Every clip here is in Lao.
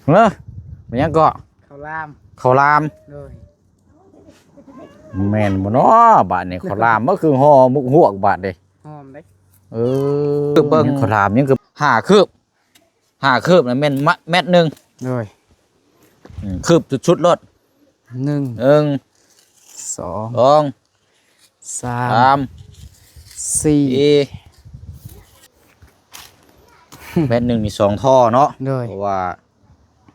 ເອີ ແມ່ນຫຍັງເກາະ? ເຂົ້າຫຼາມ ເຂົ້າຫຼາມ. ໂດຍ. ແມ່ນບໍ່ນໍບາດນີ້? ເຂົ້າຫຼາມມັນຄືຫໍ່ໝົກຮວກບາດນີ້. ຫອມເດ້. ເອີ ເບິ່ງເຂົ້າຫຼາມຍັງຄືຫ້າຄືບ ຫ້າຄືບນະແມ່ນແມັດໜຶ່ງ. ໂດຍ. ອືມ ຄືບສຸດໆໂລດ. ໜຶ່ງ ໜຶ່ງ ສອງ ສອງ ສາມ ສາມ ສີ່ ສີ່ ແມັດໜຶ່ງນີ້ສອງທໍ່ເນາະ. ໂດຍ. ເພາະວ່າ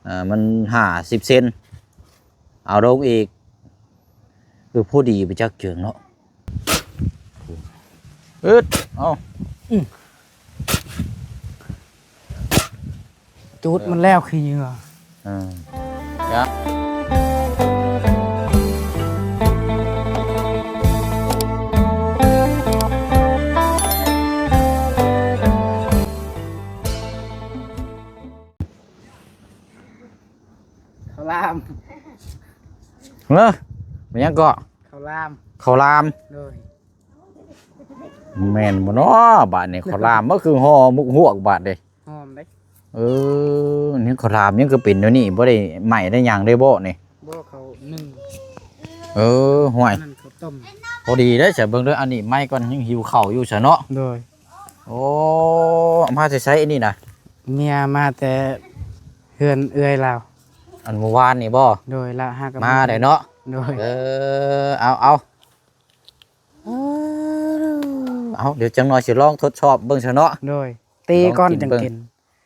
ອ່າ ມັນຫ້າສິບເຊັນ ເອົາລົງອີກ ເອີ ພໍດີໄປຈັກເຈີງເນາະ. ອຶດ ເອົາ ອືມ ຈູດມັນແລ້ວຂີ້ເຫຍື້ອ. ເອີ ຈ້ະ ເຂົ້າຫຼາມ. ເອີ ແມ່ນຫຍັງເກາະ? ເຂົ້າຫຼາມ ເຂົ້າຫຼາມ. ໂດຍ. ແມ່ນບໍ່ນໍບາດນີ້? ເຂົ້າຫຼາມມັນຄືຫໍ່ໝົກຮວກບາດນີ້. ຫອມເດ້. ເອີ ນີ້ເຂົ້າຫຼາມຍັງຄືເປັນແນວນີ້ ບໍ່ໄດ້ໄໝ້ໄດ້ຫຍັງເດ້ບໍ່ນີ້? ບໍ່ ເຂົ້າໜຶ່ງ. ເອີ ຫ້ວຍ ນັ້ນເຂົ້າຕົ້ມ. ພໍດີເດ້ ສະເບິ່ງເດີ ອັນນີ້ໄໝ້ກ່ອນ ຍັງຫິວເຂົ້າຢູ່ຊະເນາະ. ໂດຍ. ໂອ້ ເອົາມາແຕ່ໃສອັນນີ້ນະ? ເມຍມາແຕ່ເຮືອນເອື້ອຍລາວ. ອັນມື້ວານນີ້ບໍ່? ໂດຍ. ລະຫາກະມາໄດ້ເນາະ. ໂດຍ. ເອີ ເອົາ ເອົາ ເອົາ ດຽວຈັກໜ່ອຍຊິລອງທົດສອບເບິ່ງຊະເນາະ. ໂດຍ. ຕີກ່ອນ ລອງກິນ ຈັ່ງ ເບິ່ງ ກິນ.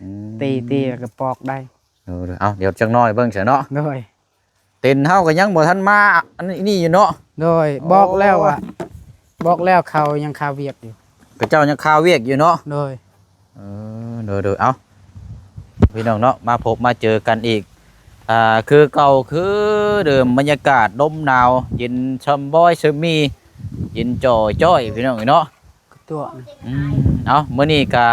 ອືມ ຕີ ຕີແລ້ວກໍປອກໄດ້. ເອີ ເອົາ ດຽວຈັກໜ່ອຍເບິ່ງຊະເນາະ. ໂດຍ. ເຕັນເຮົາກໍຍັງບໍ່ທັນມາອັນນີ້ຢູ່ເນາະ. ໂດຍ. ໂອ້ ບອກແລ້ວວ່າ ບອກແລ້ວ ເຂົາຍັງຄາວຽກຢູ່. ເຂົາເຈົ້າຍັງຄາວຽກຢູ່ເນາະ. ໂດຍ. ເອີ ໂດຍໆ ເອົາ ພີ່ນ້ອງເນາະ ມາພົບມາເຈີກັນອີກ ອ່າ ຄືເກົ່າຄືເດີມ ບັນຍາກາດລົມໜາວ ເຢັນຊ່ຳບອຍຊຶມມີ ເຢັນຈ່ອຍຈ້ອຍ ພີ່ນ້ອງເອີຍເນາະ. ກະຕົວະ ອືມ ເອົາ ມື້ນີ້ກະ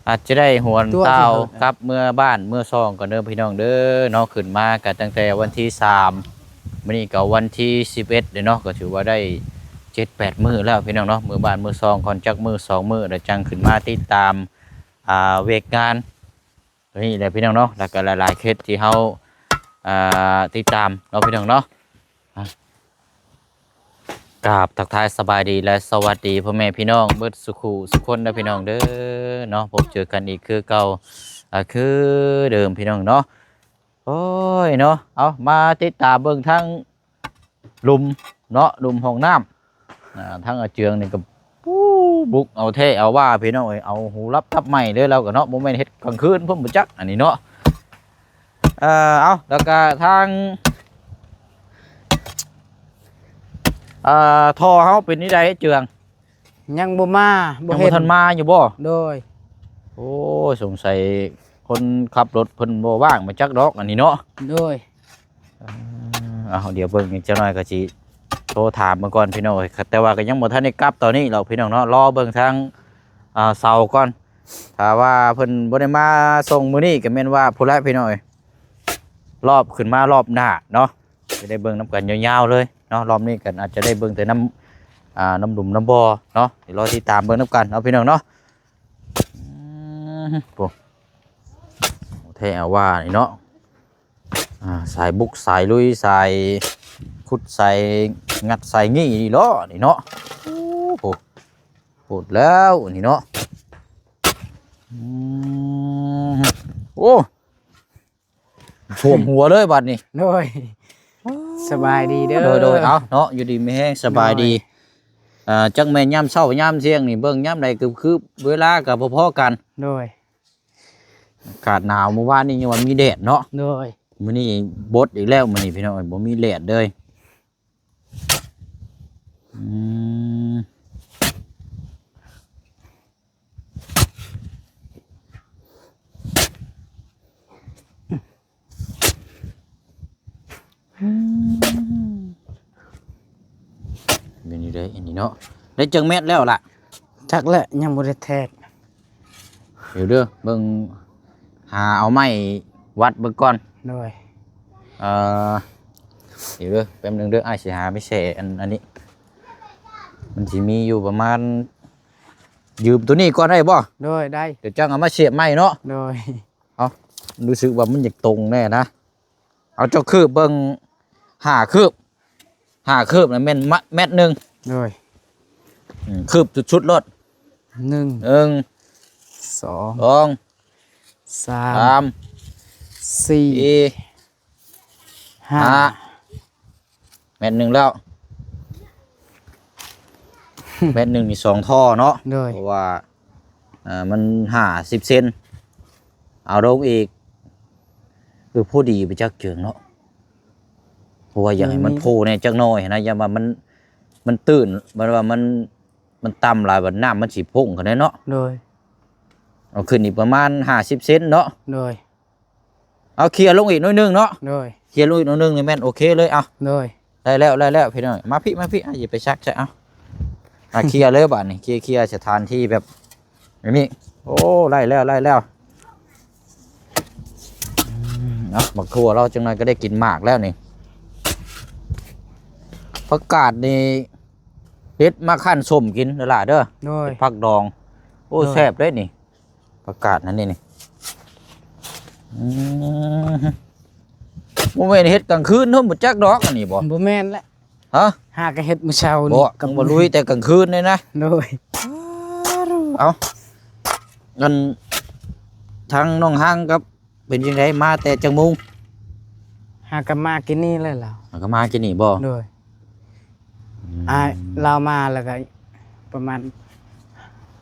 ອາດຈະໄດ້ຫວນ ຕົວະ ຕ່າວ ຊິເອົາ ກັບເມືອບ້ານເມືອຊ່ອງກ່ອນເດີ ພີ່ນ້ອງເດີເນາະ. ຂຶ້ນມາກະຕັ້ງແຕ່ວັນທີສາມ ມື້ນີ້ກໍວັນທີສິບເອັດແລ້ວເນາະ ກໍຖືວ່າໄດ້ເຈັດແປດມື້ແລ້ວ ພີ່ນ້ອງເນາະ. ເມືອບ້ານເມືອຊ່ອງກ່ອນຈັກມື້ສອງມື້ ແລ້ວຈັ່ງຂຶ້ນມາຕິດຕາມ ອ່າ ວຽກງານ ໂຕນີ້ແຫຼະພີ່ນ້ອງເນາະ ແລ້ວກໍຫຼາຍໆເຄສທີ່ເຮົາ ອ່າ ຕິດຕາມເນາະ ພີ່ນ້ອງເນາະ. ອ່າ ກາບທັກທາຍສະບາຍດີ ແລະ ສະຫວັດດີພໍ່ແມ່ພີ່ນ້ອງເບິດສູ່ຄູ່ສູ່ຄົນເດີ ພີ່ນ້ອງເດີເນາະ. ພົບເຈີກັນອີກຄືເກົ່າ ອ່າ ຄືເດີມ ພີ່ນ້ອງເນາະ. ໂອ້ຍເນາະ ເອົາ ມາຕິດຕາມເບິ່ງທາງ ຫຼຸມເນາະ ຫຼຸມຫ້ອງນ້ຳ. ອ່າ ທາງອາເຈືອງນີ້ກໍ ປູ ບຸກເອົາແທ້ເອົາວ່າ ພີ່ນ້ອງເອີຍ ເອົາຫູຫຼັບຕັບໄໝ້ເລີຍລາວກໍເນາະ. ບໍ່ແມ່ນເຮັດກາງຄືນພຸ້ນບໍ່ຈັກ ອັນນີ້ເນາະ. ເອີ ເອົາ ແລ້ວກໍທາງ ເອີ ທໍ່ເຮົາເປັນຈັ່ງໃດ ອາເຈືອງ? ຍັງບໍ່ມາ ບໍ່ ຍັງບໍ່ເຫັນ ທັນມາຢູ່ບໍ່? ໂດຍ. ໂອ້ຍ ສົງໄສຄົນຂັບລົດເພິ່ນບໍ່ວ່າງມາຈັກດອກ ອັນນີ້ເນາະ. ໂດຍ. ເອີ ເອົາ ດຽວເບິ່ງອີກຈັກໜ່ອຍກໍຊິໂທຖາມເບິ່ງກ່ອນ ພີ່ນ້ອງເອີຍ. ແຕ່ວ່າກໍຍັງບໍ່ທັນໄດ້ກັບຕອນນີ້ດອກ ພີ່ນ້ອງເນາະ. ລໍເບິ່ງທາງ ອ່າ ເສົາກ່ອນ. ຖ້າວ່າເພິ່ນບໍ່ໄດ້ມາສົ່ງມື້ນີ້ ກໍແມ່ນວ່າພຸ້ນແຫຼະ ພີ່ນ້ອງເອີຍ. ລອບ ຂຶ້ນມາລອບໜ້າເນາະ ຈະໄດ້ເບິ່ງນຳກັນຍາວໆເລີຍເນາະ. ລອບນີ້ກໍອາດຈະໄດ້ເບິ່ງແຕ່ນ້ຳ ອ່າ ນ້ຳຫຼຸມນ້ຳບໍ່ເນາະ. ດຽວລໍຕິດຕາມເບິ່ງນຳກັນເນາະ ພີ່ນ້ອງເນາະ. ອືມ ໂອ້ ແທ້ວ່ານີ້ເນາະ. ອ່າ ສາຍບຸກສາຍລຸຍ ສາຍຂຸດສາຍງັດສາຍຫຍີ່ນີ້ເນາະ ນີ້ເນາະ. ໂອ້ໂຫ ໂຫດແລ້ວນີ້ເນາະ. ອືມ ໂອ້ ຖ້ວມຫົວເລີຍບາດນີ້. ໂດຍ. ສະບາຍດີເດີ. ໂດຍໆ ເອົາເນາະ ຢູ່ດີມີແຮງ ສະບາຍດີ. ໂດຍ. ອ່າ ຈັກແມ່ນຍາມເຊົ້າຍາມທ່ຽງນີ້ ເບິ່ງຍາມໃດກໍຄືເວລາກໍພໍໆກັນ. ໂດຍ. ອາກາດໜາວ ມື້ວານນີ້ຍັງວ່າມີແດດເນາະ. ໂດຍ. ມື້ນີ້ບົດອີກແລ້ວ ມື້ນີ້ພີ່ນ້ອງເອີຍ ບໍ່ມີແດດເລີຍ. ອືມ ອືມ ເປັນຈັ່ງໃດອັນນີ້ເນາະ ໄດ້ຈັກແມັດແລ້ວລະ? ຈັກແຫຼະ ຍັງບໍ່ໄດ້ແທກ. ດຽວເດີ ເບິ່ງ ຫາເອົາໄມ້ວັດເບິ່ງກ່ອນ. ໂດຍ. ເອີ ດຽວເດີ ແປັບໜຶ່ງເດີ ອ້າຍຊິຫາໄປແຊ່ອັນ ອັນນີ້ ມັນຊິມີຢູ່ປະມານ ຢືມໂຕນີ້ກ່ອນໄດ້ບໍ່? ໂດຍ ໄດ້. ດຽວຈັ່ງເອົາມາສຽບໃໝ່ເນາະ. ໂດຍ. ເອົາ ຮູ້ສຶກວ່າມັນຢາກຕົງແດ່ນະ. ເອົາ ເຈົ້າຄືບເບິ່ງ ຫ້າຄືບ ຫ້າຄືບນະແມ່ນມະ ແມັດໜຶ່ງ. ໂດຍ ອືມ ຄືບສຸດໆໂລດ. ໜຶ່ງ ໜຶ່ງ ສອງ ສອງ ສາມ ສາມ ສີ່ ສີ່ ຫ້າ ຫ້າ ແມັດໜຶ່ງແລ້ວ. ແມັດໜຶ່ງນີ້ສອງທໍ່ເນາະ. ໂດຍ ເພາະວ່າ ເອີ ມັນຫ້າສິບເຊັນ ເອົາລົງອີກ. ເອີ ພໍດີໄປຈັກເຈີງເນາະ ເພາະວ່າຢາກໃຫ້ມັນ ອືມ ໂພແດ່ຈັກໜ້ອຍຫັ້ນນະ. ຢ້ານວ່າມັນ ມັນຕື້ນ ມັນວ່າມັນ ມັນຕ່ຳຫຼາຍ ບັດນ້ຳມັນຊິພຸ່ງຂຶ້ນເດ້ເນາະ. ໂດຍ ເອົາຂຶ້ນອີກປະມານຫ້າສິບເຊັນເນາະ. ໂດຍ ເອົາເຄຍລົງອີກໜ້ອຍໜຶ່ງເນາະ. ໂດຍ ເຄຍລົງອີກໜ້ອຍໜຶ່ງນີ້ແມ່ນໂອເຄເລີຍ. ເອົາ ໂດຍ ໄດ້ແລ້ວ ໄດ້ແລ້ວພີ່ນ້ອງ. ມາພີ້ ມາພີ້ ອ່ະ ຢ່າໄປຊັກໃສ່. ເອົາ ອ່ະ ເຄຍເລີຍບາດນີ້ ເຄຍ ເຄຍສະຖານທີ່ແບບນີ້. ໂອ້ ໄດ້ແລ້ວ ໄດ້ແລ້ວ. ອືມ ເອົາ ບັກຖົ່ວລາວຈັກໜ້ອຍກໍໄດ້ກິນໝາກແລ້ວນີ້. ຜັກກາດນີ້ເດັດມາຄັ້ນສົ້ມກິນເດີຫຼ້າເດີ. ໂດຍ ເປັນຜັກດອງ. ໂອ້ ໂດຍ ແຊບເດ້ນີ້ ຜັກກາດນັ້ນນີ້ ນີ້. ອືມ ບໍ່ແມ່ນເຮັດກາງຄືນເນາະ ບໍ່ຈັກດອກອັນນີ້ບໍ່? ບໍ່ແມ່ນແຫຼະ. ຮະ? ຫາກະເຮັດມື້ເຊົ້ານີ້ ບໍ່ ກັບ ບໍ່ລຸຍແຕ່ກາງຄືນເລີຍນະ. ໂດຍ ເອົາ ອັນ ທາງນ້ອງຮັງກັບ ເປັນຈັ່ງໃດ ມາແຕ່ຈັກໂມງ? ຫາກະມາກິນນີ້ແຫຼະລາວ. ຫາກະມາກິນນີ້ບໍ່? ໂດຍ ອືມ ອ້າຍລາວມາແລ້ວກະປະມານ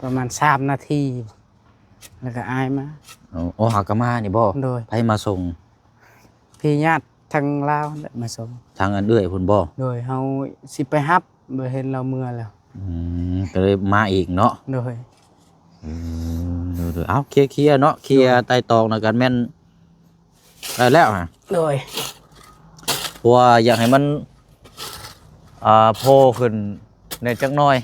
ປະມານສາມນາທີ ແລ້ວກະອ້າຍມາ. ໂອ້ ຫາກະມານີ້ບໍ່? ໂດຍ ໃຜມາສົ່ງ? ພີ່ຍາດທາງລາວແຫຼະມາສົ່ງ. ທາງອັນເອື້ອຍພຸ້ນບໍ່? ໂດຍ ເຮົາຊິໄປຮັບ ບໍ່ເຫັນລາວເມືອແລ້ວ. ອືມ ກໍເລີຍມາອີກເນາະ. ໂດຍ ອືມ ໂດຍໆ ເອົາ ເຄຍໆເນາະ ເຄຍ ໂດຍ ໄຕ່ຕອງນຳກັນແມ່ນໄດ້ແລ້ວ. ໂດຍ ເພາະວ່າຢາກໃຫ້ມັນ ອ່າ ໂພຂຶ້ນແດ່ຈັກໜ້ອຍ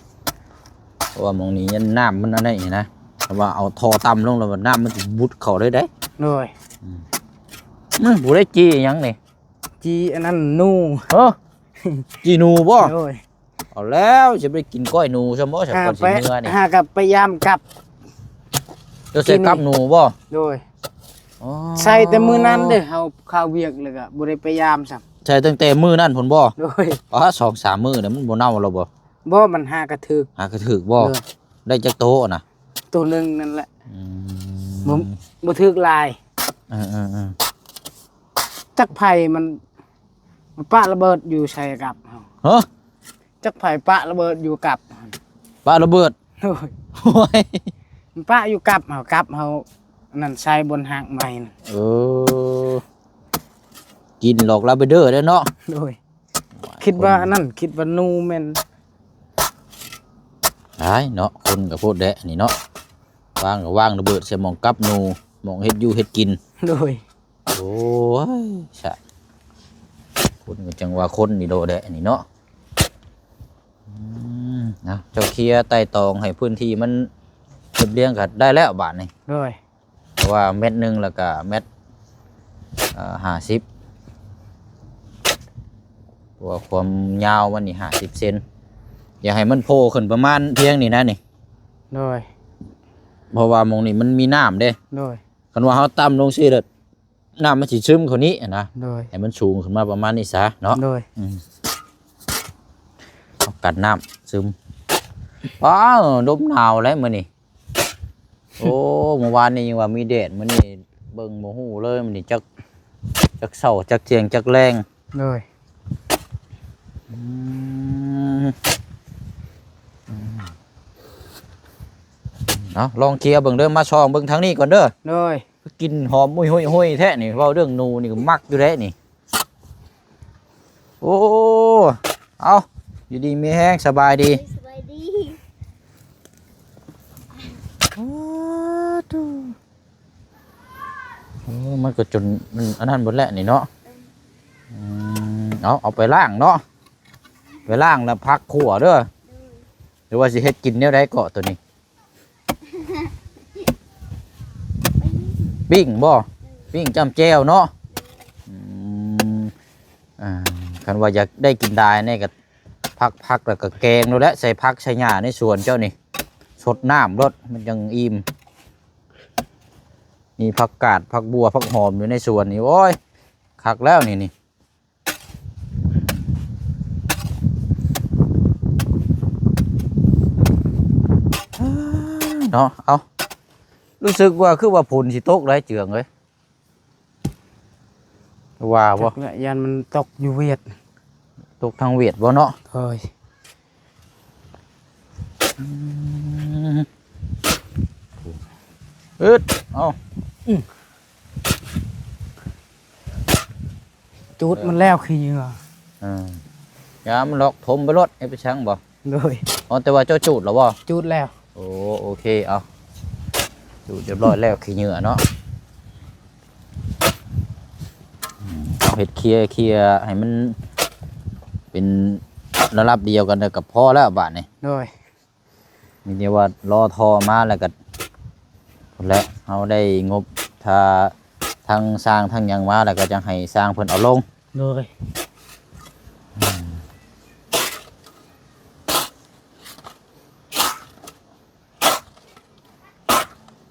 ເພາະວ່າໝ່ອງນີ້ຍັນນ້ຳມັນອັນນີ້ນະ ຖ້າວ່າເອົາທໍ່ຕ່ຳລົງແລ້ວນ້ຳມັນຊິບຸດເຂົ້າເລີຍເດ້. ໂດຍ ອືມ ອືມ ຜູ້ໃດຈີ່ຫຍັງນີ້? ຈີ່ອັນນັ້ນໜູ. ເອີ ຈີ່ໜູບໍ່? ໂດຍ ເອົາແລ້ວ ຊິໄປກິນກ້ອຍໜູຊະບໍ່? ສະກ່ອນຊິເມືອນີ້ ຫາກັບໄປຍາມກັບ. ເຈົ້າໃສ່ກັບໜູບໍ່? ໂດຍ ອໍ ໃສ່ແຕ່ມື້ນັ້ນເດ້ ເຮົາເຂົ້າວຽກແລ້ວກໍບໍ່ໄດ້ໄປຍາມຊ້ຳ. ໃສ່ຕັ້ງແຕ່ມື້ນັ້ນພຸ້ນບໍ່? ໂດຍ ອໍ ສອງສາມມື້ແລ້ວ ມັນບໍ່ເນົ່າແລ້ວບໍ່? ບໍ່ ມັນຫາກະຖືກ. ຫາກະຖືກບໍ່? ໂດຍ ໄດ້ຈັກໂຕນະ? ໂຕໜຶ່ງນັ້ນແຫຼະ. ອືມ ບໍ່ ບໍ່ຖືກຫຼາຍ. ເອີໆໆ ຈັກໃຜມັນ ມັນປະລະເບີດຢູ່ໃສ່ກັບເຮົາ. ຮະ? ຈັກໃຜປະລະເບີດຢູ່ກັບຫັ້ນ. ປະລະເບີດ? ໂດຍ ໂອ້ຍ ມັນປະຢູ່ກັບເຮົາ ກັບເຮົາອັນນັ້ນໃສ່ບົນຮາກໄມ້ນະ. ເອີ ກິນຫຼອກລາວໄປເດີເດ້ເນາະ. ໂດຍ ຄິດວ່າອັນນັ້ນ ຄິດວ່າໜູແມ່ນ. ອ້າຍເນາະ ຄົນກໍໂພດແດະນີ້ເນາະ ວາງກໍວາງລະເບີດໃສ່ໝ່ອງກັບໜູ ໝ່ອງເຮັດຢູ່ເຮັດກິນ. ໂດຍ ໂອ້ຍ ຊະ ຄົນກໍຈັ່ງວ່າຄົນນີ້ໂດແດະນີ້ເນາະ. ອືມ ເອົາ ເຈົ້າເຄຍໄຕ່ຕອງໃຫ້ພື້ນທີ່ມັນລຽບລຽງກໍໄດ້ແລ້ວບາດນີ້. ໂດຍ ເພາະວ່າແມັດໜຶ່ງ ແລ້ວກໍແມັດ ເອີ ຫ້າສິບ ເພາະວ່າຄວາມຍາວມັນນີ້ຫ້າສິບເຊັນ ຢາກໃຫ້ມັນໂຜ່ຂຶ້ນປະມານພຽງນີ້ນະນີ້. ໂດຍ ເພາະວ່າໝ່ອງນີ້ມັນມີນ້ຳເດ້. ໂດຍ ຄັນວ່າເຮົາຕ່ຳລົງຊີ້ແລ້ວ ນ້ຳມັນຊິຊຶມເຂົ້ານີ້ນະ. ໂດຍ ໃຫ້ມັນສູງຂຶ້ນມາປະມານນີ້ຊະເນາະ. ໂດຍ ອືມ ເອົາກັນນ້ຳຊຶມ. ວ້າວ ລົມໜາວແລ້ວມື້ນີ້. ໂອ້ ມື້ວານນີ້ຍັງວ່າມີແດດ ມື້ນີ້ເບິ່ງບໍ່ຮູ້ເລີຍ ມື້ນີ້ຈັກ ຈັກເຊົ້າ ຈັກທ່ຽງ ຈັກແລງ. ໂດຍ ອືມ ອືມ ເອົາ ລອງເຄຍເບິ່ງເດີ ມາສ່ອງເບິ່ງທາງນີ້ກ່ອນເດີ. ໂດຍ ກິ່ນຫອມຫຸຍໆແທ້ນີ້ ເວົ້າເລື່ອງໜູນີ້ກໍມັກຢູ່ແທ້ນີ້. ໂອ້ ເອົາ ຢູ່ດີມີແຮງ ສະບາຍດີ. ສະບາຍດີ. ອ້າ ໂອ້ ໂອ້ ມັນກໍຈົນ ມັນອັນນັ້ນເບິດແລ້ວນີ້ເນາະ. ອືມ ເອົາ ເອົາໄປລ້າງເນາະ ໄປລ້າງແລ້ວພັກຂົ້ວເດີ. ໂດຍ ຫຼືວ່າຊິເຮັດກິນແນວໃດເກາະໂຕນີ້? ປີ້ງບໍ່? ປີ້ງຈ້ຳແຈ່ວເນາະ. ອືມ ອ່າ ຄັນວ່າຢາກໄດ້ກິນຫຼາຍນີ້ກໍ ພັກໆ ແລ້ວກໍແກງໂລດແຫຼະ ໃສ່ຜັກໃສ່ຫຍ້າໃນສວນເຈົ້ານີ້ ຊົດນ້ຳໂລດ ມັນຈັ່ງອີ່ມ. ມີຜັກກາດ ຜັກບົ່ວ ຜັກຫອມຢູ່ໃນສວນນີ້ ໂອ້ຍ ຄັກແລ້ວນີ້ ນີ້ ເນາະ. ເອົ້າ ຮູ້ສຶກວ່າຄືວ່າຝົນຊິຕົກໄດ໋ເຈືອງເອີຍ ວ່າບໍ່? ຈັກແຫຼະ ຢ້ານມັນຕົກຢູ່ຫວຽດ ຕົກທາງຫວຽດບໍ່ເນາະ? ໂດຍ ອືມ ອຶດ ເອົ້າ ອືມ ຈູດມັນແລ້ວຂີ້ເຫຍື້ອ ເອີ ຢ່າມັນຫຼອກ ຖົມໄປໂລດ ເຮັດໄປຊ່າງບໍ່? ໂດຍ ອໍ ແຕ່ວ່າເຈົ້າຈູດແລ້ວບໍ່? ຈູດແລ້ວ ໂອ້ ໂອເຄ ເອົາ ຈູດຮຽບຮ້ອຍແລ້ວ ຂີ້ເຫຍື້ອເນາະ ອືມ ເຮັດເຄຍ ເຄຍໃຫ້ມັນເປັນລະດັບດຽວກັນ ແລ້ວກໍພໍແລ້ວບາດນີ້ ໂດຍ ມີແຕ່ວ່າລໍທໍ່ມາແລ້ວກໍພຸ້ນແຫຼະ ເຮົາໄດ້ງົບ ຖ້າທາງຊ່າງທາງຫຍັງມາແລ້ວ ກໍຈັ່ງໃຫ້ຊ່າງເພິ່ນເອົາລົງ ໂດຍ ອືມ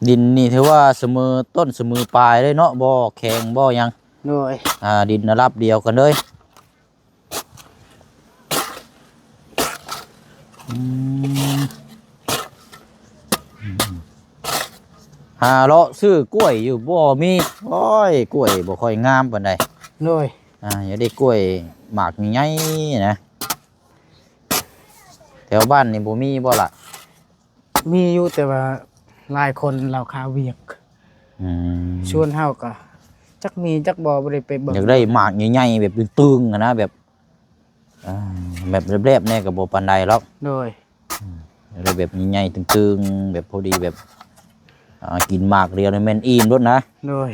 ດິນນີ້ຖືວ່າສະເໝີຕົ້ນສະເໝີປາຍເລີຍເນາະ ບໍ່ແຂງບໍ່ຫຍັງ ໂດຍ ອ່າ ດິນລະດັບດຽວກັນເລີຍ ອືມ ຫາເລາະຊື້ກ້ວຍຢູ່ບໍ່ມີ ໂອ້ຍ ກ້ວຍບໍ່ຄ່ອຍງາມປານໃດ ໂດຍ ອ່າ ຢາກໄດ້ກ້ວຍໝາກໃຫຍ່ໆນະ ແຖວບ້ານນີ້ບໍ່ມີບໍ່ລະ? ມີຢູ່ ແຕ່ວ່າຫຼາຍຄົນລາວຄາວຽກ ອືມ ຊວນເຮົາກໍຈັກມີຈັກບໍ່ ບໍ່ໄດ້ໄປເບິ່ງ ຢາກໄດ້ໝາກໃຫຍ່ໆ ແບບຕຶງໆຫັ້ນນະ ແບບ ອ່າ ແບບແລບໆແດ່ກໍບໍ່ປານໃດຫຼອກ ໂດຍ ອືມ ຢາກໄດ້ແບບໃຫຍ່ໆຕຶງໆ ແບບພໍດີແບບ ອ່າ ກິນໝາກດຽວນີ້ແມ່ນອີ່ມໂລດນະ ໂດຍ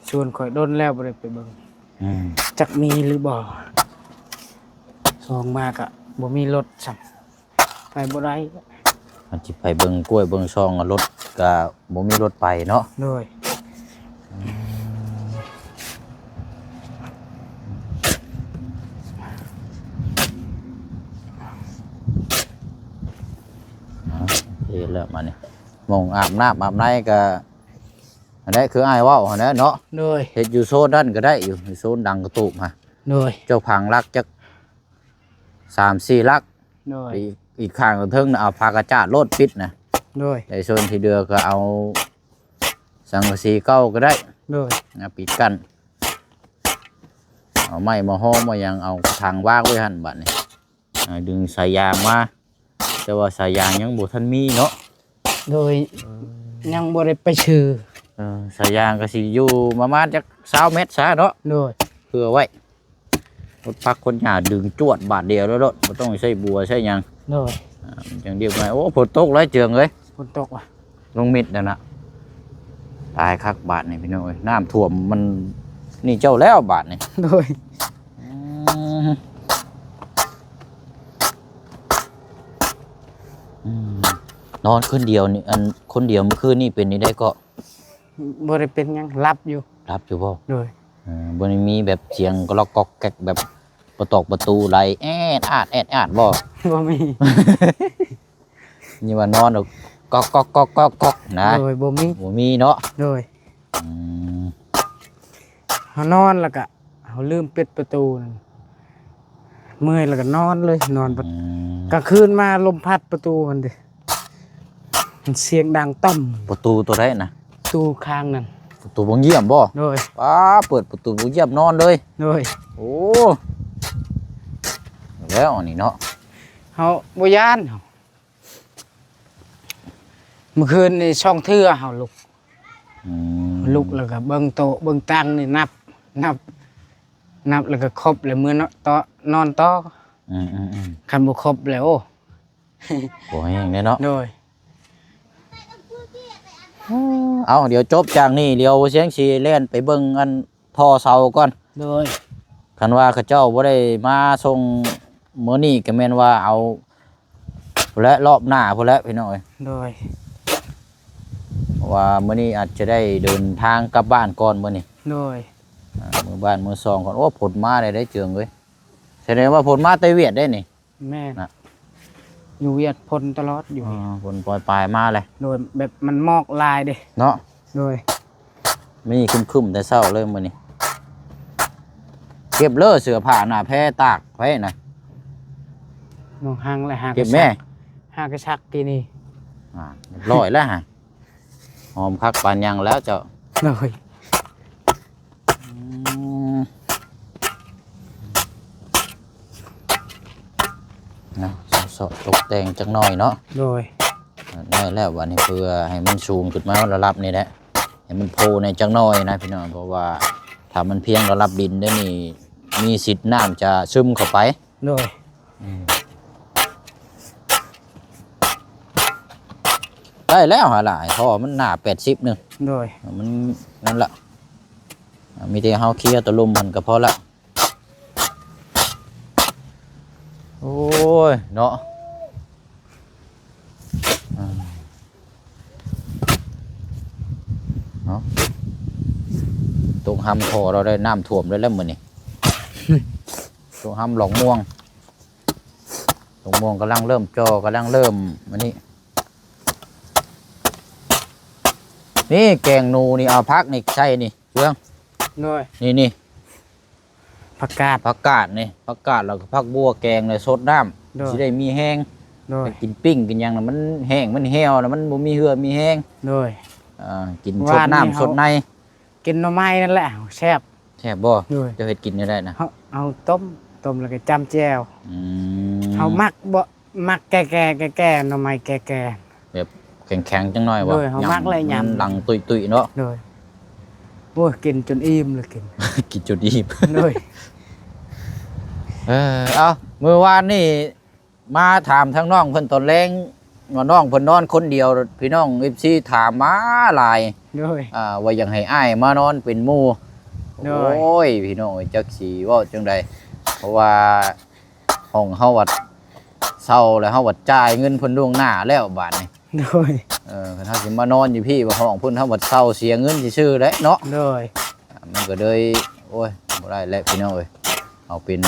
ຊວນຂ້ອຍດົນແລ້ວບໍ່ໄດ້ໄປເບິ່ງ ອືມ ຈັກມີຫຼືບໍ່ ສອງມາກະບໍ່ມີລົດຊ້ຳ ໄປບໍ່ໄດ້ ຄັນຊິໄປເບິ່ງກ້ວຍເບິ່ງຊ່ອງ ລົດກະບໍ່ມີລົດໄປເນາະ ໂດຍ ອືມ ອ່າ ໂອເຄແລ້ວ ມານີ້ ໝ່ອງອາບນ້ຳອາບໃນກະ ອັນໃດຄືອ້າຍເວົ້າຫັ້ນແຫຼະເນາະ ໂດຍ ເຮັດຢູ່ໂຊນນັ້ນກໍໄດ້ຢູ່ ຢູ່ໂຊນດັງກະຕູບຫັ້ນ ໂດຍ ເຈົ້າຝັງຫຼັກຈັກສາມສີ່ຫຼັກ ໂດຍ ອີກ ອີກຂ້າງເທິງນະ ເອົາຜ້າກະຈາດໂລດປິດນະ ໂດຍ ແຕ່ໂຊນທີ່ເຫຼືອກໍເອົາສັງກະສີເກົ່າກໍໄດ້ ໂດຍ ນະ ປິດກັ້ນ ເອົາໄມ້ມາຫ້ອມມາຫຍັງ ເອົາຖັງວາງໄວ້ຫັ້ນບາດນີ້ ອ່າ ດຶງສາຍຢາງມາ ແຕ່ວ່າສາຍຢາງຍັງບໍ່ທັນມີເນາະ ໂດຍ ຍັງບໍ່ໄດ້ໄປຊື້ ເອີ ສາຍຢາງກໍຊິຢູ່ປະມານຈັກຊາວແມັດຊະເນາະ ໂດຍ ເພື່ອໄວ້ ລົດຜັກຂົນຫຍ້າດຶງຈວດບາດດຽວໂລດ ບໍ່ຕ້ອງໃຊ້ບົວໃຊ້ຫຍັງ ໂດຍ ອ່າ ມັນຈັ່ງດຽວໄປ ໂອ້ ຝົນຕົກແລ້ວເຈືອງເອີຍ ຝົນຕົກວ່າ ລົງມິດນັ້ນນະ ຕາຍຄັກບາດນີ້ພີ່ນ້ອງເອີຍ ນ້ຳຖ້ວມມັນນີ້ເຈົ້າແລ້ວບາດນີ້ ໂດຍ ອືມ ອືມ ນອນຄືນດຽວນີ້ ອັນ ຄົນດຽວມື້ຄືນນີ້ເປັນຈັ່ງໃດເກາະ? ບໍ່ໄດ້ເປັນຫຍັງ ຫຼັບຢູ່ ຫຼັບຢູ່ບໍ່? ໂດຍ ເອີ ບໍ່ໄດ້ມີແບບສຽງກະລັອກກອກແກກ ແບບປະຕອກປະຕູໄຫຼແອດອາດແອດອາດບໍ່? ບໍ່ມີ ນີ້ວ່ານອນແລ້ວກອກກອກກອກກອກນະ ໂດຍ ບໍ່ມີ ບໍ່ມີເນາະ ໂດຍ ອືມ ເຮົານອນແລ້ວກະເຮົາລືມປິດປະຕູນັ້ນ ເມື່ອຍແລ້ວກະນອນເລີຍ ນອນ ອືມ ກາງຄືນມາລົມພັດປະຕູຫັ້ນເດ ມັນສຽງດັງຕ້ອມ ປະຕູໂຕໃດນະ? ປະຕູຂ້າງນັ້ນ ປະຕູບົງຢ້ຽມບໍ່? ໂດຍ ປ້າ ເປີດປະຕູບົງຢ້ຽມນອນເລີຍ ໂດຍ ໂອ້ ແລ້ວອັນນີ້ເນາະ ເຮົາບໍ່ຢ້ານ ເຮົາ ມື້ຄືນນີ້ສອງເທື່ອເຮົາລຸກ ອືມ ລຸກແລ້ວກໍເບິ່ງໂຕະເບິ່ງຕັ່ງນີ້ ນັບ ນັບ ນັບແລ້ວກໍຄົບແລ້ວ ເມືອນອນຕໍ່ ນອນຕໍ່ ອືມໆໆ ຄັນບໍ່ຄົບແລ້ວ ໂອ້ ບໍ່ແຮງເດ້ເນາະ ໂດຍ ເອົາ ດຽວຈົບຈາກນີ້ ດຽວສຽງຊິແລ່ນໄປເບິ່ງອັນ ທໍ່ເສົາກ່ອນ ໂດຍ ຄັນວ່າເຂົາເຈົ້າບໍ່ໄດ້ມາສົ່ງມື້ນີ້ກໍແມ່ນວ່າເອົາພຸ້ນແຫຼະ ລອບໜ້າພຸ້ນແຫຼະພີ່ນ້ອງເອີຍ ໂດຍ ເພາະວ່າມື້ນີ້ອາດຈະໄດ້ເດີນທາງກັບບ້ານກ່ອນມື້ນີ້ ໂດຍ ອ່າ ເມືອບ້ານເມືອຊ່ອງກ່ອນ ໂອ້ ຝົນມາແລ້ວເດ້ເຈີງເອີຍ ສະແດງວ່າຝົນມາແຕ່ຫວຽດເດ້ນີ້ ແມ່ນນະ ຢູ່ວຽກຝົນຕະຫຼອດຢູ່ ອໍ ຝົນປອຍປາຍມາແຫຼະ ໂດຍ ແບບມັນໝອກຫຼາຍເດ້ ເນາະ ໂດຍ ມີຄຶ້ມໆແຕ່ເຊົ້າເລີຍມື້ນີ້ ເກັບເລີເສື້ອຜ້າໜ້າແພຕາກໄວ້ນະ ໜອງຮັງແຫຼະ ຫາ ເກັບແມ່ ຫາກະຊັກກີ້ນີ້ ອ່າ ຮຽບຮ້ອຍແລ້ວຫະ ຫອມຄັກປານຫຍັງແລ້ວເຈົ້າ ໂດຍ ອືມ ນະ ເສາະຕົກແຕ່ງຈັກໜ້ອຍເນາະ ໂດຍ ໄດ້ແລ້ວບາດນີ້ ເພື່ອໃຫ້ມັນສູງຂຶ້ນມາລະດັບນີ້ແຫຼະ ໃຫ້ມັນໂຜ່ແດ່ຈັກໜ້ອຍນະພີ່ນ້ອງ ເພາະວ່າຖ້າມັນພຽງລະດັບດິນໄດ້ນີ້ ມີສິດນ້ຳຈະຊຶມເຂົ້າໄປ ໂດຍ ອືມ ໄດ້ແລ້ວຫາຫຼາຍ ເພາະວ່າມັນໜ້າແປດສິບໜຶ່ງ ໂດຍ ມັນນັ້ນລະ ມີແຕ່ເຮົາເຄຍຕະລຸ່ມຫັ້ນກໍພໍລະ ໂອ້ຍເນາະ ອ່າ ເນາະ ຕົກຮຳທໍ່ລາວໄດ້ ນ້ຳຖ້ວມເລີຍແຫຼະມື້ນີ້ ຕົກຮຳຫຼອງມ່ວງ ຫຼອງມ່ວງກຳລັງເລີ່ມຈໍ່ ກຳລັງເລີ່ມອັນນີ້ ນີ້ແກງໜູນີ້ ເອົາຜັກນີ້ໃສ່ນີ້ເບິ່ງ ໂດຍ ນີ້ໆ ຜັກກາດ ຜັກກາດນີ້ ຜັກກາດ ແລ້ວກໍຜັກບົ່ວແກງ ແລ້ວຊົດນ້ຳ ໂດຍ ຊິໄດ້ມີແຮງ ໂດຍ ໄປກິນປີ້ງກິນຫຍັງນະ ມັນແຫ້ງມັນແຫ້ວນະ ມັນບໍ່ມີເຫື່ອມີແຮງ ໂດຍ ອ່າ ກິນ ວານນີ້ ຊົດນ້ຳ ເຮົາ ຊົດໃນ ກິນໜໍ່ໄມ້ນັ້ນແຫຼະແຊບ ແຊບບໍ່? ໂດຍ ເຈົ້າເຮັດກິນແນວໃດນະ? ເຮົາ ເຮົາຕົ້ມ ຕົ້ມແລ້ວກໍຈ້ຳແຈ່ວ ອືມ ເຮົາມັກບໍ່ ມັກແກ່ໆ ແກ່ໆ ໜໍ່ໄມ້ແກ່ໆ ແບບແຂງໆ ຈັກໜ້ອຍບໍ່? ໂດຍ ເຮົາມັກແຫຼະ ຍຳ ຍຳ ມັນຫຼັງຕຸ້ຍໆ ເນາະ ໂດຍ ໂອ້ຍ ກິນຈົນອີ່ມເລີຍ ກິນ ກິນຈົນອີ່ມ ໂດຍ ເອີ ເອົ້າ ມື້ວານນີ້ ມາຖາມທາງນ້ອງເພິ່ນຕອນແລງ ວ່ານ້ອງເພິ່ນນອນຄົນດຽວ ພີ່ນ້ອງເອັຟຊີຖາມມາຫຼາຍ ໂດຍ ອ່າ ວ່າຢາກໃຫ້ອ້າຍມານອນເປັນໝູ່ ໂດຍ ໂອ້ຍ ພີ່ນ້ອງເອີຍ ຈັກຊິເວົ້າຈັ່ງໃດ ເພາະວ່າຫ້ອງເຮົາບັດເຊົ່າແລ້ວ ເຮົາບັດຈ່າຍເງິນເພິ່ນລ່ວງໜ້າແລ້ວບາດນີ້ ໂດຍ ເອີ ຄັນເຮົາຊິມານອນຢູ່ພີ້ ວ່າຫ້ອງເພິ່ນ ເຮົາບັດເຊົ່າເສຍເງິນຊື່ໆແຫຼະເນາະ ໂດຍ ມັນກໍເລີຍ ໂອ້ຍ ບໍ່ໄດ້ແຫຼະພີ່ນ້ອງເອີຍ ເອົາເປັນ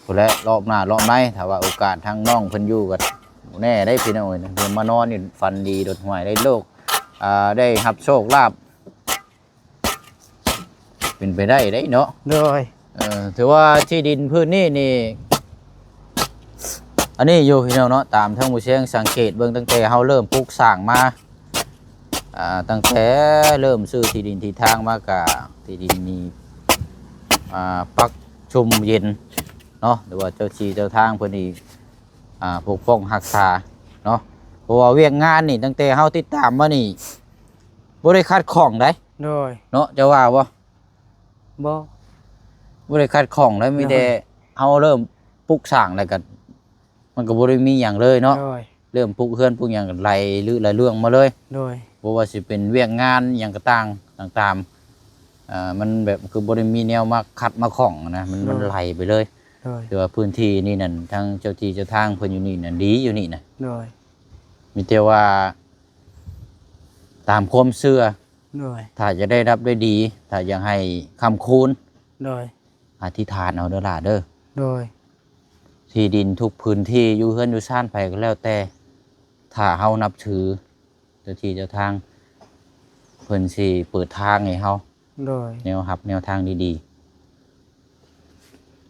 ພຸ້ນແຫຼະ ລອບໜ້າລອບໃນ ຖ້າວ່າໂອກາດທາງນ້ອງເພິ່ນຢູ່ກໍບໍ່ແນ່ເດ້ພີ່ນ້ອງເອີຍ ເພິ່ນມານອນນີ້ຝັນດີໂດດຫ້ວຍ ໄດ້ໂລກ ອ່າ ໄດ້ຮັບໂຊກລາບ ເປັນໄປໄດ້ເດ້ເນາະ ໂດຍ ເອີ ຖືວ່າທີ່ດິນພື້ນນີ້ນີ້ ອັນນີ້ຢູ່ພີ່ນ້ອງເນາະ ຕາມທາງໝູ່ຊຽງສັງເກດເບິ່ງ ຕັ້ງແຕ່ເຮົາເລີ່ມປຸກສ້າງມາ ອ່າ ຕັ້ງແຕ່ເລີ່ມຊື້ທີ່ດິນທີ່ທາງມາ ກະທີ່ດິນນີ້ ອ່າ ປັກຊຸ່ມເຢັນເນາະ ຫຼືວ່າເຈົ້າທີ່ເຈົ້າທາງເພິ່ນນີ້ ອ່າ ປົກປ້ອງຮັກສາເນາະ ເພາະວ່າວຽກງານນີ້ ຕັ້ງແຕ່ເຮົາຕິດຕາມມານີ້ ບໍ່ໄດ້ຂັດຂ້ອງໃດ ໂດຍ ເນາະ ເຈົ້າວ່າບໍ່? ບໍ່ ບໍ່ໄດ້ຂັດຂ້ອງໃດ ມີແຕ່ ໂດຍ ເຮົາເລີ່ມປຸກສ້າງແລ້ວກໍ ມັນກໍບໍ່ໄດ້ມີຫຍັງເລີຍເນາະ ໂດຍ ເລີ່ມປຸກເຮືອນປຸກຫຍັງກໍໄລ່ລືໄລ່ເລື່ອງມາເລີຍ ໂດຍ ບໍ່ວ່າຊິເປັນວຽກງານຫຍັງກໍຕ່າງຕ່າງໆ ເອີ ມັນແບບຄືບໍ່ໄດ້ມີແນວມາຂັດມາຂ້ອງນະ ມັນ ໂດຍ ມັນໄຫຼໄປເລີຍ ໂດຍ ແຕ່ວ່າພື້ນທີ່ນີ້ນັ້ນ ທາງເຈົ້າທີ່ເຈົ້າທາງເພິ່ນຢູ່ນີ້ນັ້ນ ດີຢູ່ນີ້ນະ ໂດຍ ມີແຕ່ວ່າຕາມຄວາມເຊື່ອ ໂດຍ ຖ້າຈະໄດ້ຮັບໄດ້ດີ ຖ້າຢາກໃຫ້ຄ້ຳຄູນ ໂດຍ ອະທິຖານເອົາເດີຫຼ້າເດີ ໂດຍ ທີ່ດິນທຸກພື້ນທີ່ ຢູ່ເຮືອນຢູ່ຊານໃຜກໍແລ້ວແຕ່ ຖ້າເຮົານັບຖືເຈົ້າທີ່ເຈົ້າທາງ ເພິ່ນຊິເປີດທາງໃຫ້ເຮົາ ໂດຍ ແນວຮັບແນວທາງດີ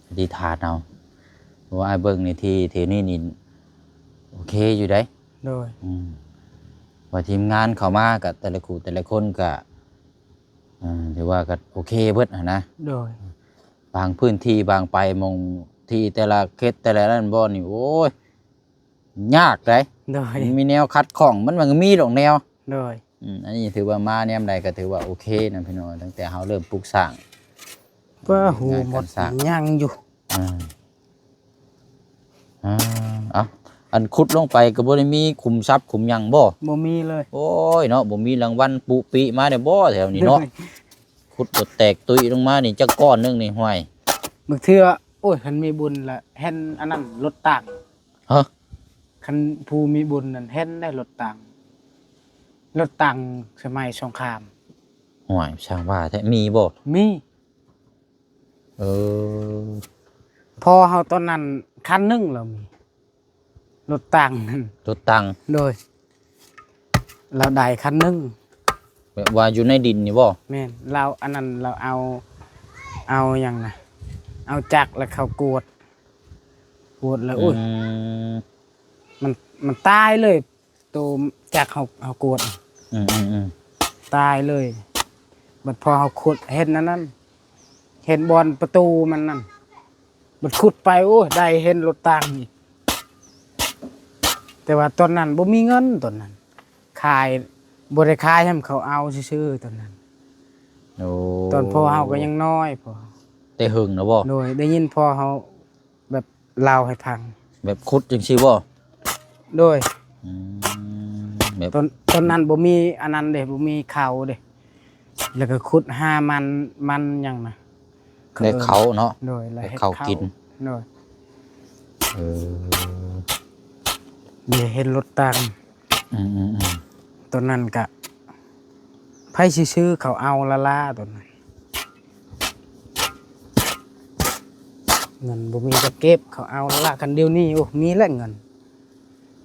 ໆ ອະທິຖານເອົາ ເພາະວ່າອ້າຍເບິ່ງໃນທີ່ ທີ່ນີ້ນີ້ໂອເຄຢູ່ເດ້ ໂດຍ ອືມ ວ່າທີມງານເຂົ້າມາກໍແຕ່ລະຄູ່ແຕ່ລະຄົນກໍ ອ່າ ຖືວ່າກໍໂອເຄເບິດຫັ້ນນະ ໂດຍ ບາງພື້ນທີ່ບາງໄປ ໝ່ອງທີ່ແຕ່ລະເຂດແຕ່ລະນັ້ນບໍ່ນີ້ ໂອ້ຍ ຍາກໃດ໋ ໂດຍ ມັນມີແນວຂັດຂ້ອງ ມັນ ມັນກໍມີດອກແນວ ໂດຍ ອືມ ອັນນີ້ຖືວ່າມາແນມໃດກໍຖືວ່າໂອເຄນະພີ່ນ້ອງ ຕັ້ງແຕ່ເຮົາເລີ່ມປຸກສ້າງ ກໍຫູໝົດ ຍັງຢູ່ ອ່າ ອ່າ ເອົາ ອັນຂຸດລົງໄປກໍບໍ່ໄດ້ມີຂຸມຊັບຂຸມຫຍັງບໍ່? ບໍ່ມີເລີຍ ໂອ້ຍເນາະ ບໍ່ມີລາງວັນປຸປິມາໄດ້ບໍ່ແຖວນີ້ເນາະ? ໂດຍ ຂຸດບໍ່ແຕກຕຸ້ຍລົງມານີ້ຈັກກ້ອນໜຶ່ງນີ້ ຫ້ວຍ ບາງເທື່ອ ໂອ້ຍ ຄັນມີບຸນລະເຫັນອັນນັ້ນ ລົດຕັງ ຮະ? ຄັນຜູ້ມີບຸນນັ້ນເຫັນໄດ້ລົດຕັງ ລົດຕັງສະໄໝສົງຄາມ ຫ້ວຍ ຊ່າງວ່າແທ້ ມີບໍ່? ມີ ເອີ ພໍ່ເຮົາຕອນນັ້ນຄັນໜຶ່ງລະມີ ລົດຕັງນັ້ນ ລົດຕັງ ໂດຍ ລາວໄດ້ຄັນໜຶ່ງ ແບບວ່າຢູ່ໃນດິນນີ້ບໍ່? ແມ່ນ ລາວ ອັນນັ້ນລາວເອົາ ເອົາຫຍັງນະ ເອົາຈັກແລ້ວເຂົ້າກວດ ກວດແລ້ວ ອືມ ໂອ້ຍ ມັນ ມັນຕາຍເລີຍ ໂຕຈັກເຮົາ ເຮົາກວດ ອືມໆໆ ຕາຍເລີຍ. ບັດພໍເຮົາຂຸດເຫັນອັນນັ້ນ ເຫັນບ່ອນປະຕູມັນນັ້ນ ບັດຂຸດໄປ ໂອ້ຍ ໄດ້ເຫັນລົດຕັງອີກ ແຕ່ວ່າຕອນນັ້ນບໍ່ມີເງິນ ຕອນນັ້ນຂາຍ ບໍ່ໄດ້ຂາຍໃຫ້ ເຂົາເອົາຊື່ໆ ຕອນນັ້ນ. ໂອ້ ຕອນພໍ່ເຮົາກໍຍັງນ້ອຍ ພໍ່ ແຕ່ເຫິງແລ້ວບໍ່? ໂດຍ ໄດ້ຍິນພໍ່ເຮົາ ແບບເລົ່າໃຫ້ຟັງ ແບບຂຸດຈັ່ງຊີ້ບໍ່? ໂດຍ ອືມ ແບບ ຕອນ ຕອນນັ້ນບໍ່ມີອັນນັ້ນເດ້ ບໍ່ມີເຂົ້າເດ້ ແລ້ວກໍຂຸດຫາມັນ ມັນຫຍັງນະ ໄດ້ເຂົ້າເນາະ ໂດຍ ແລ້ວເຮັດເຂົ້າກິນ ໂດຍ ເອີ ເດ ເຫັນລົດຕັງ ອືມໆໆ ຕອນນັ້ນກະ ໃຜຊິຊື້ ເຂົາເອົາລະລາຕອນນັ້ນ ເງິນບໍ່ມີຈະເກັບ ເຂົາເອົາລະລາ. ຄັນດຽວນີ້ ໂອ້ ມີແຫຼະເງິນ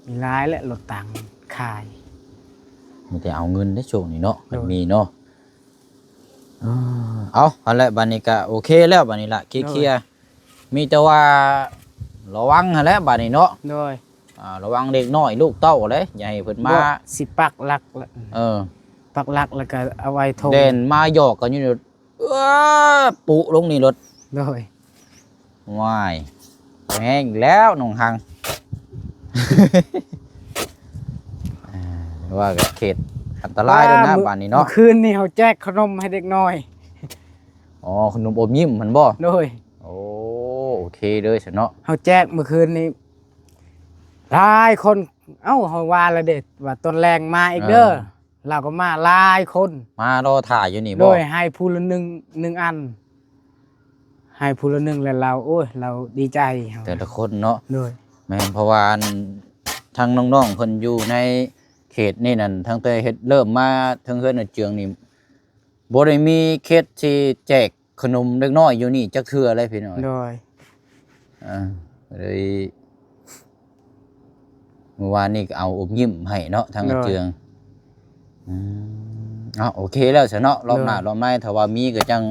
ມີຫຼາຍແຫຼະ ລົດຕັງຂາຍ ມີແຕ່ເອົາເງິນເດ້ຊ່ວງນີ້ເນາະ ໂດຍ ມັນມີເນາະ. ເອີ ເອົາ ຫັ້ນແຫຼະ ບາດນີ້ກະໂອເຄແລ້ວ ບາດນີ້ລະ ເຄລຍ ໂດຍ ມີແຕ່ວ່າລະວັງຫັ້ນແຫຼະບາດນີ້ເນາະ ໂດຍ ອ່າ ລະວັງເດັກນ້ອຍລູກເຕົ້າເດ້ ຢ່າໃຫ້ເພິ່ນມາ ບໍ່ ຊິປັກຫຼັກລະ ເອີ ປັກຫຼັກແລ້ວກໍເອົາໄວ້ຖົງ ແລ່ນມາຢອກກັນຢູ່ນີ້ ເອີ ປຸລົງນີ້ໂລດ ໂດຍ ວ້າຍ ແຮງອີກແລ້ວນ້ອງຮັງ ອ່າ ວ່າກໍເຂດອັນຕະລາຍແລ້ວນະ ບາດນີ້ເນາະ ມື້ຄືນນີ້ເຮົາແຈກຂະໜົມໃຫ້ເດັກນ້ອຍ ອໍ ຂະໜົມອົບຍິ້ມຫັ້ນບໍ່? ໂດຍ ໂອ້ ໂອເຄເລີຍຊັ້ນເນາະ ເຮົາແຈກມື້ຄືນນີ້ຫຼາຍຄົນ ເອົ້າ ເຮົາວ່າແລ້ວເດ້ ວ່າຕອນແລງມາອີກເດີ ເອີ ລາວກໍມາຫຼາຍຄົນ ມາລໍຖ້າຢູ່ນີ້ບໍ່? ໂດຍ ໃຫ້ຜູ້ລະໜຶ່ງ ໜຶ່ງອັນ ໃຫ້ຜູ້ລະໜຶ່ງ ແລ້ວລາວ ໂອ້ຍ ລາວດີໃຈ ແຕ່ລະຄົນເນາະ ໂດຍ ແມ່ນ ເພາະວ່າອັນ ທາງນ້ອງໆເພິ່ນຢູ່ໃນເຂດນີ້ນັ້ນ ຕັ້ງແຕ່ເຮັດເລີ່ມມາເທິງເຮືອນເຮືອນເຈືອງນີ້ ບໍ່ໄດ້ມີເຂດທີ່ແຈກ ຂະໜົມເດັກນ້ອຍຢູ່ນີ້ຈັກເທື່ອເລີຍພີ່ນ້ອງ ໂດຍ ເອີ ເລີຍ ມື້ວານນີ້ກໍເອົາອົບຍິ້ມໃຫ້ເນາະ ທາງ ໂດຍ ອາເຈືອງ ອືມ ເອົາ ໂອເຄແລ້ວຊະເນາະ ລອບໜ້າ ໂດຍ ລອບໃນ ຖ້າວ່າມີກໍຈັ່ງ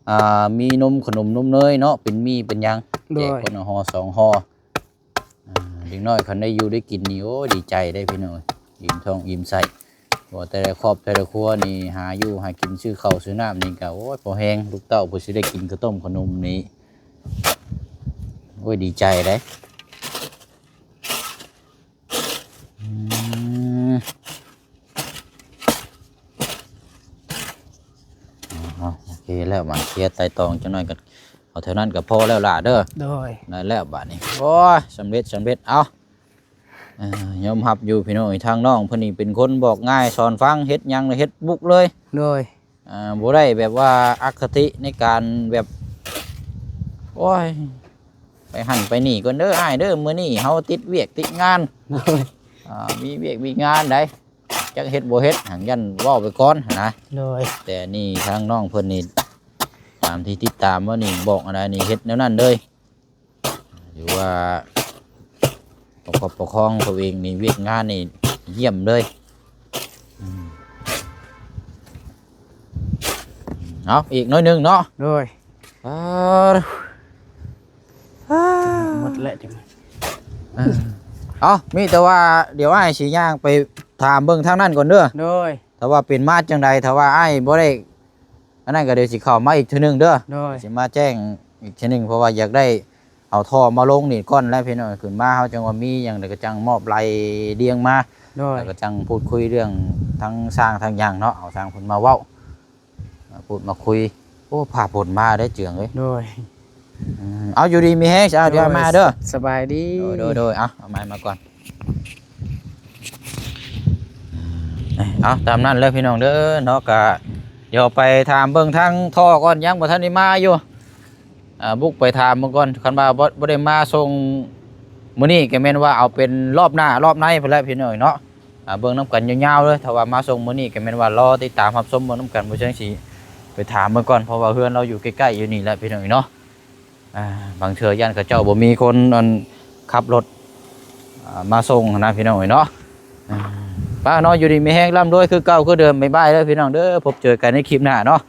ອ່າ ມີນົມ ຂະໜົມນົມເນີຍເນາະ ເປັນໝີ່ເປັນຫຍັງ ໂດຍ ແຈກຄົນລະຫໍ່ສອງຫໍ່ ອ່າ ເດັກນ້ອຍຄັນໄດ້ຢູ່ໄດ້ກິນນີ້ ໂອ້ ດີໃຈເດ້ພີ່ນ້ອງ ອີ່ມທ້ອງອີ່ມໄສ້ ເພາະວ່າແຕ່ລະຄອບແຕ່ລະຄົວນີ້ ຫາຢູ່ຫາກິນ ຊື້ເຂົ້າຊື້ນ້ຳນີ້ກໍ ໂອ້ຍ ພໍແຮງ ລູກເຕົ້າເພິ່ນຊິໄດ້ກິນເຂົ້າຕົ້ມຂະໜົມນີ້ ໂອ້ຍ ດີໃຈເດ້ ອືມ ເອົາ ໂອເຄແລ້ວ ມາເຄລຍໄຕ່ຕອງຈັກໜ່ອຍກໍ ເອົາເທົ່ານັ້ນກໍພໍແລ້ວຫຼ້າເດີ ໂດຍ ໄດ້ແລ້ວບາດນີ້ ໂອ້ຍ ສຳເລັດ ສຳເລັດ ເອົາ ເອີ ຍອມຮັບຢູ່ພີ່ນ້ອງ ທາງນ້ອງເພິ່ນນີ້ເປັນຄົນບອກງ່າຍສອນຟັງ ເຮັດຫຍັງເຮັດບຸກເລີຍ ໂດຍ ອ່າ ບໍ່ໄດ້ແບບວ່າອະຄະຕິໃນການແບບ ໂອ້ຍ ໄປຫັ້ນໄປນີ້ກ່ອນເດີອ້າຍເດີ ມື້ນີ້ເຮົາຕິດວຽກຕິດງານ ໂດຍ ອ່າ ມີວຽກມີງານໃດ ຈັກເຮັດບໍ່ເຮັດ ຫັ້ນ ຢ້ານເວົ້າໄປກ່ອນຫັ້ນນະ ໂດຍ ແຕ່ນີ້ທາງນ້ອງເພິ່ນນີ້ ຕາມທີ່ຕິດຕາມມານີ້ ບອກອັນໃດນີ້ເຮັດແນວນັ້ນເລີຍ ຫຼືວ່າປະກອບປະຄອງຕົວເອງນີ້ ວຽກງານນີ້ຢ້ຽມເລີຍ ອືມ ເອົາ ອີກໜ້ອຍໜຶ່ງເນາະ ໂດຍ ອ່າ ໝົດແລ້ວ ເອົາ ມີແຕ່ວ່າດຽວອ້າຍຊິຍ່າງໄປຖາມເບິ່ງທາງນັ້ນກ່ອນເດີ ໂດຍ ຖ້າວ່າເປັນມາຈັ່ງໃດ ຖ້າວ່າອ້າຍບໍ່ໄດ້ ອັນນັ້ນກໍດຽວຊິເຂົ້າມາອີກເທື່ອໜຶ່ງເດີ ໂດຍ ຊິມາແຈ້ງອີກເທື່ອໜຶ່ງ ເພາະວ່າຢາກໄດ້ເອົາທໍ່ມາລົງນີ້ກ່ອນແຫຼະພີ່ນ້ອງ ຂຶ້ນມາເຮົາຈັ່ງວ່າມີຫຍັງ ແລ້ວກໍຈັ່ງມອບໄລ່ລຽງມາ ໂດຍ ແລ້ວກໍຈັ່ງພູດຄຸຍເລື່ອງທັງຊ່າງທັງຫຍັງເນາະ ເອົາຊ່າງເພິ່ນມາເວົ້າ ມາພູດມາຄຸຍ ໂອ້ ຟ້າຝົນມາເດ້ເຈືອງເອີຍ ໂດຍ ອືມ ເອົາ ຢູ່ດີມີແຮງ ເອົາ ດຽວມາເດີ ສະບາຍດີ ໂດຍໆໆ ເອົາ ເອົາໄມ້ມາກ່ອນ ເອົາ ຕາມນັ້ນເລີຍພີ່ນ້ອງເດີເນາະ ກະດຽວໄປຖາມເບິ່ງທາງທໍ່ກ່ອນ ຍັງບໍ່ທັນໄດ້ມາຢູ່ ອ່າ ບຸກໄປຖາມເບິ່ງກ່ອນ ຄັນວ່າບໍ່ ບໍ່ໄດ້ມາສົ່ງມື້ນີ້ ກໍແມ່ນວ່າເອົາເປັນລອບໜ້າລອບໃນພຸ້ນແຫຼະພີ່ນ້ອງເນາະ ອ່າ ເບິ່ງນຳກັນຍາວໆເລີຍ ຖ້າວ່າມາສົ່ງມື້ນີ້ກໍແມ່ນວ່າລໍຕິດຕາມຮັບຊົມເບິ່ງນຳກັນ ບໍ່ເຊີງຊິໄປຖາມເບິ່ງກ່ອນ ເພາະວ່າເຮືອນລາວຢູ່ໃກ້ໆຢູ່ນີ້ແຫຼະພີ່ນ້ອງເນາະ ອ່າ ບາງເທື່ອຢ້ານເຂົາເຈົ້າບໍ່ມີຄົນ ອັນ ຂັບລົດ ອ່າ ມາສົ່ງຫັ້ນນະພີ່ນ້ອງເອີຍເນາະ. ອ່າ ໄປເນາະ ຢູ່ດີມີແຮງ ລ່ຳລວຍຄືເກົ່າຄືເດີມ. ບາຍບາຍເດີພີ່ນ້ອງເດີ ພົບເຈີກັນໃນຄລິບໜ້າເນາະ.